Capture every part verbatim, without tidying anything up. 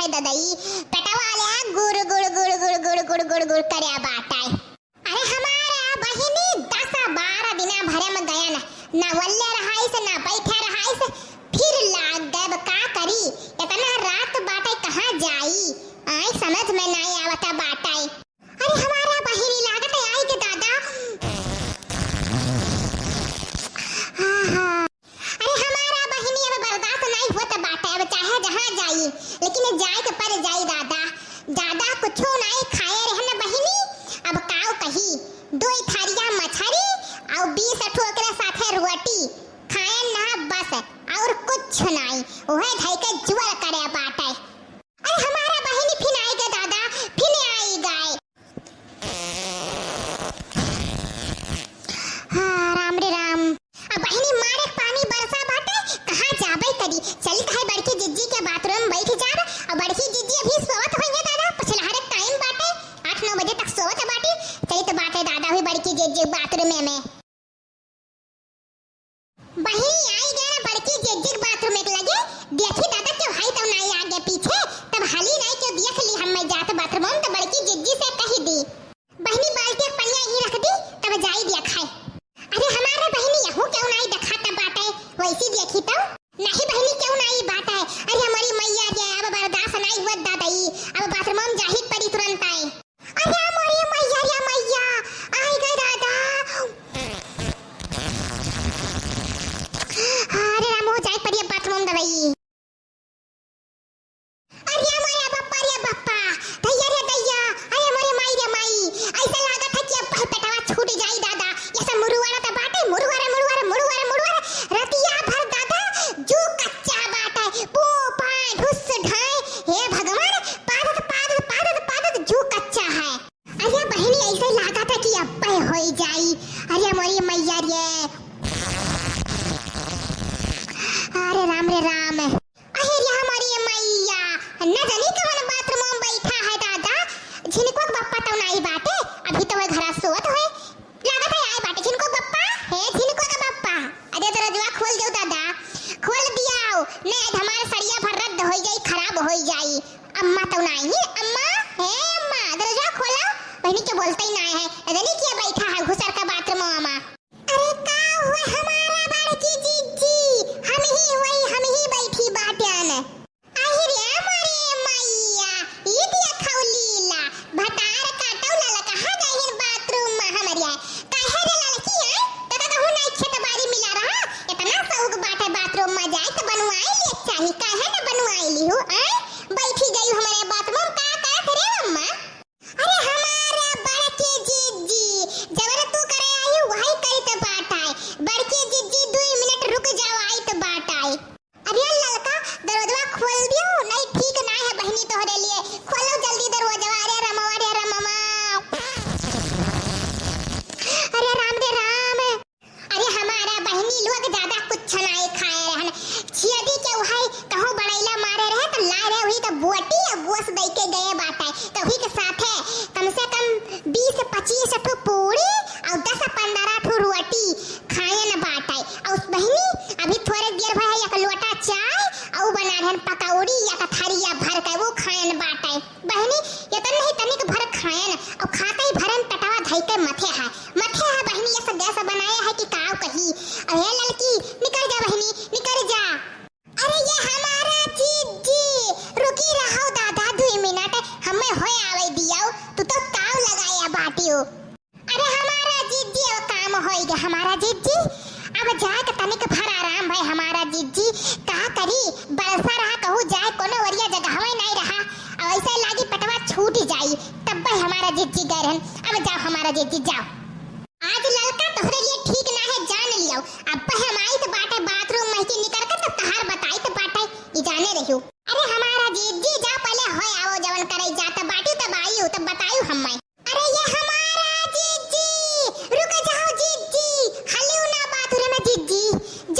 ददई, पेटवा ले गुड़ गुड़ गुड़ गुड़ गुड़ गुड़ गुड़ गुड़ करे बाटे। अरे हमारा बहिनी दस बारह दिना भरे में गयन, ना वल्ले रहाइस, ना बैठे रहाइस, फिर लाग गए, अब का करी? इतना रात बाटे, कहाँ जाई? आई समझ में नाई आवता बाटे। अरे हमारा बहिनी लागत है आई के दादा। हाँ, हाँ। अरे हमारा बहिनी अब बर्दाश्त नाई होत बाटे, अब चाहे जहाँ जाई, लेकिन जाए के पड़ जाई दादा। दादा कुछो नाई खाए रहन बहिनी, अब काव कही, दो थारिया मछरी और बीस ठो ओकरे साथे रोटी खाए ना बस, और कुछ नाई, वह धई के जुअर करे बाटे। अरे हमारा बहिनी फिन आई गए दादा, फिन आई गए। हाँ, राम रे राम। अब बहिनी मारे पानी बरसा बाटे, कहाँ जाबे करी? चली तो है बड़की जिज्जी के बाथरूम में बैठ जाब, और बड़की जिज्जी अभी सोवत होइए दादा, पछलहरे टाइम बाटे, आठ नौ बजे तक सोवत बाटी। चली तो बाटे दादा हुई बड़की जिज्जी बाथरूम में। बहिनी आई गए बड़की जिज्जी के बाथरूम में लगे, देखी दादा क्यों हाई तो नाई आगे पीछे, तब हाली नाई क्यों देख ली हम मैं जात बाथरूम में, तो बड़की जिज्जी से कही दी, बहिनी बाल्टी के पनिया यहीं रख दी, तब जाई दिया खाए। अरे हमारे बहिनी यहू क्यों नाई देखा तब बाटे, वैसी देखी तो। नहीं बहिनी क्यों नाई बाटे, अरे हमारी मैया रे अब बर्दाश्त नाई हुआ दादाई, अब बाथरूम में जाही पड़ी तुरंत आए। अरे मोरी मैया रे मैया, आई गए दादा। अरे राम हो जाए पड़ी अब बाथरूम दवाई। अरे मोरे बप्पा रे बप्पा, दैया रे दैया, अरे मोरे माई रे माई, ऐसा लागत है कि अब पेटवा छूट जाई दादा। ये सब मुरुआरा तो बाटे, मुरुआरा, मुरुआरा, मुरुआरा, मुरुआरा, रतिया भर दादा, जू कच्चा बाटे, पू पाए, ढुस ढाए, हे भगवान, पादत, पादत, पादत, पादत, जू कच्चा है। अरे बहिनी, ऐसे लागत है कि अब्बे होई जाई। अरे मोरी मैया रे। अरे राम रे राम। अरे रे हमारी मैया, न जानी कवन बाथरूम में बैठा है दादा। झिनको के बप्पा तो नाई बाटे, अभी तो वह घरा सोवत होए। लागत है आए बाटे झिनको के बप्पा। हे झिनको के बप्पा, अरे दरवाजा खोल दो दादा, खोल दियाओ। नहीं, आज हमार सड़िया भर रद्द होई जाई, खराब होई जाई। अम्मा तो नाई है, अम्मा, हे अम्मा, दरवाजा खोलो। बहिनी के बोलते ही नाई है, न जानी किया बैठा है घुसर का बाथरूम में। अरे का हुआ हमारा बड़की जिज्जी, हम ही हुई, हम ही बैठी बाटन। अहि रे मोरे मैया, ई देखौ लीला, भतार काटौ ललकहा गहिन बाथरूम में हमरिया। काहे रे ललकी, आय? तोका कहूँ नाई खेत बारी मिला रहा? इतना शौक बाटे बाथरूम में जाए त बनवाई ले चाही, काहे न बनवाई लिहू, आय? बैठी गई हमरे बाथरूम में, का करत रे अम्मा? अरे हमारा बड़की जिज्जी, जवन तू करे आई वही करित बाटाय। बड़की जिज्जी दुई मिनट रुक जाओ, आइत बाटाय। अरे ललका, दरवाजवा खोल दियो, नहीं ठीक ना है बहिनी तोहरे लिए। खोलो जल्दी दरवाजवा, अरे रमवा, अरे रमवा। अरे राम रे राम। अरे हमारा बहिनी लोग ज्यादा कुछ नाई खाए रहन। छियदी के उहाई कहूँ बड़ैला मारे रहे तो लाए रहे वही तो बोटी और गोस दई के गए बाटे। तो वही के साथे कम से कम बीस पच्चीस ठो पूरी और दस पन्द्रह ठो रोटी खाए न बाटे। और बहिनी अभी थोड़े देर भर है एक लोटा चाय और बना रहन पकौड़ी या थरिया भर के वो खाए न बाटे। बहिनी, ये तो नहीं तनिक भर खायन, और खाते ही भरन पेटवा धई के मथे है, मथे है बहिनी, ये सब गैस बनाए है कि काव कही। अरे ललकी, निकल जा बहिनी, निकल जा। अरे ये हमारा जिज्जी, रुकी रहो दादा दुई मिनट, हमें होए आवे दियाओ, तू तो ताव लगाया बाटियो। अरे हमारा जिज्जी, अब काम होई गे हमारा जिज्जी। अब जाके तनिक भर आराम भय हमारा जिज्जी। का करी, बरसा रहा कहूँ जाए कोनो वरिया जगहवे नहीं रहा। अब ऐसे लागी पेटवा छूट जाई, तब भय हमारा जिज्जी गए रहन। अब जाओ हमारा जिज्जी जाओ। आज ललका तोहरे लिए ठीक ना है, जान लियो। अब भय हम आई तो बाटे बाथरूम में की निकल के तो तहार बताई तो बाटे, ई जाने रहियो। अरे हमारा जिज्जी जाओ पहले होए आओ जवन करे जात बाटी तब आयु तब बतायु हम मैं। अरे ये हमारा जिज्जी, रुक जाओ जिज्जी, हलियो ना बाथरूम में जिज्जी,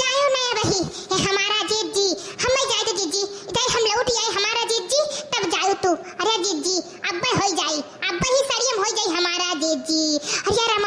जायो ना वही, ये हमारा जिज्जी, हम नहीं जाए तो जिज्जी, इधर हम लौट आए हमारा जिज्जी, तब जाओ तू, अरे जिज्जी, अब्बे होई जाई, अब्बे ही सरियम होई जाई हमारा जिज्जी, अरे राम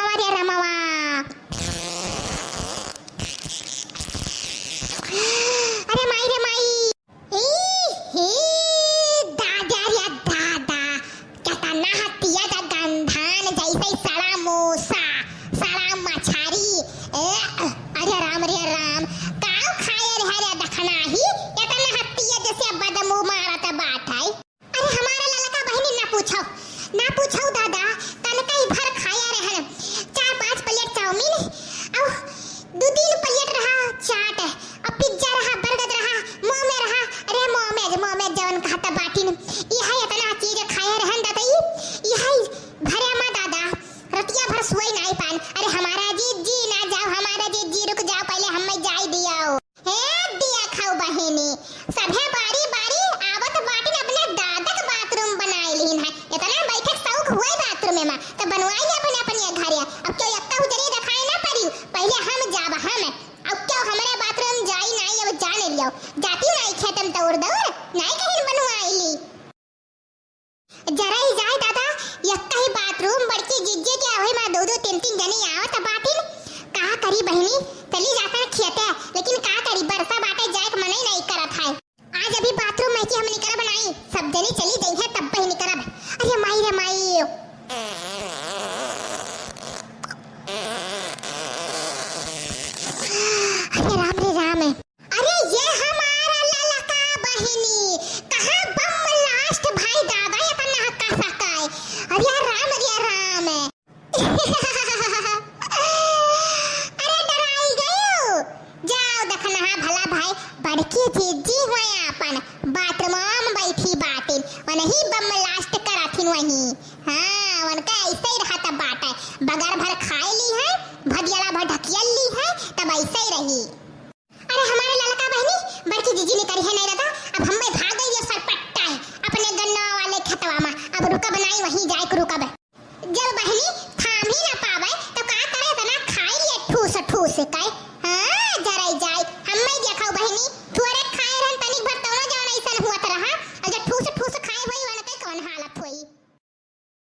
आमा, अब रुकब नाई, वहीं जाइक रुकब। जब बहिनी थाम ही ना पावे, तो का करे इतना खाई लिए ठूस ठूस के? हाँ, जराई जाई, हम नहीं देखा बहिनी,